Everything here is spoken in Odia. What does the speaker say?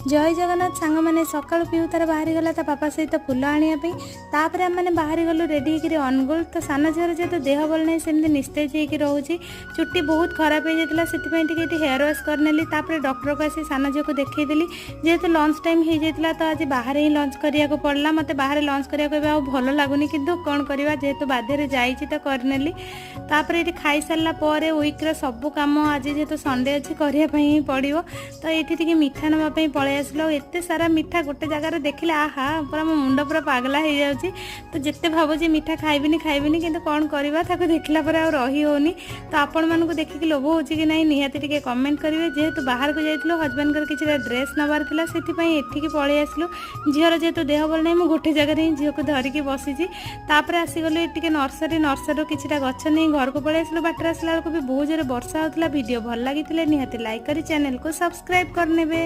ଜୟ ଜଗନ୍ନାଥ ସାଙ୍ଗମାନେ। ସକାଳୁ ପିଉ ତାର ବାହାରିଗଲା ତା ବାପା ସହିତ ଫୁଲ ଆଣିବା ପାଇଁ। ତାପରେ ଆମେମାନେ ବାହାରିଗଲୁ ରେଡ଼ି ହେଇକିରି ଅନୁଗୁଳ। ତ ସାନ ଝିଅର ଯେହେତୁ ଦେହ ଭଲ ନାହିଁ, ସେମିତି ନିସ୍ତେଜ ହେଇକି ରହୁଛି। ଚୁଟି ବହୁତ ଖରାପ ହେଇଯାଇଥିଲା, ସେଥିପାଇଁ ଟିକେ ଏଠି ହେୟାର ୱାଶ୍ କରିନେଲି। ତାପରେ ଡକ୍ଟରକୁ ଆସି ସାନ ଝିଅକୁ ଦେଖେଇଦେଲି। ଯେହେତୁ ଲଞ୍ଚ ଟାଇମ୍ ହେଇଯାଇଥିଲା, ତ ଆଜି ବାହାରେ ହିଁ ଲଞ୍ଚ କରିବାକୁ ପଡ଼ିଲା ମୋତେ। ବାହାରେ ଲଞ୍ଚ କରିବାକୁ ଏବେ ଆଉ ଭଲ ଲାଗୁନି, କିନ୍ତୁ କ'ଣ କରିବା, ଯେହେତୁ ବାଧ୍ୟରେ ଯାଇଛି ତ କରିନେଲି। ତାପରେ ଏଠି ଖାଇସାରିଲା ପରେ ୱିକ୍ର ସବୁ କାମ ଆଜି ଯେହେତୁ ସଣ୍ଡେ ଅଛି, କରିବା ପାଇଁ ହିଁ ପଡ଼ିବ। ତ ଏଇଠି ଟିକେ ମିଠା ନେବା ପାଇଁ ପଳେଇ ଆସିଲୁ। ଆଉ ଏତେ ସାରା ମିଠା ଗୋଟେ ଜାଗାରେ ଦେଖିଲେ, ଆହା, ପୁରା ମୋ ମୁଣ୍ଡ ପୁରା ପାଗଲା ହେଇଯାଉଛି। ତ ଯେତେ ଭାବୁଛି ମିଠା ଖାଇବିନି ଖାଇବିନି, କିନ୍ତୁ କ'ଣ କରିବା, ତାକୁ ଦେଖିଲା ପରେ ଆଉ ରହି ହେଉନି। ତ ଆପଣମାନଙ୍କୁ ଦେଖିକି ଲୋଭ ହେଉଛି କି ନାହିଁ, ନିହାତି ଟିକେ କମେଣ୍ଟ କରିବେ। ଯେହେତୁ ବାହାରକୁ ଯାଇଥିଲୁ, ହଜବେଣ୍ଡଙ୍କର କିଛିଟା ଡ୍ରେସ୍ ନେବାର ଥିଲା, ସେଥିପାଇଁ ଏଠିକି ପଳେଇ ଆସିଲୁ। ଝିଅର ଯେହେତୁ ଦେହ ଭଲ ନାହିଁ, ମୁଁ ଗୋଟେ ଜାଗାରେ ହିଁ ଝିଅକୁ ଧରିକି ବସିଛି। ତାପରେ ଆସିଗଲୁ ଏଠି ଟିକେ ନର୍ସରୀ। ନର୍ସରୀରୁ କିଛିଟା ଗଛ ନେଇ ଘରକୁ ପଳେଇ ଆସିଲୁ। ବାଟରେ ଆସିଲା ବେଳକୁ ବି ବହୁତ ଜୋରେ ବର୍ଷା ହେଉଥିଲା। ଭିଡ଼ିଓ ଭଲ ଲାଗିଥିଲେ ନିହାତି ଲାଇକ୍ କରି ଚ୍ୟାନେଲକୁ ସବସ୍କ୍ରାଇବ୍ କରିନେବେ।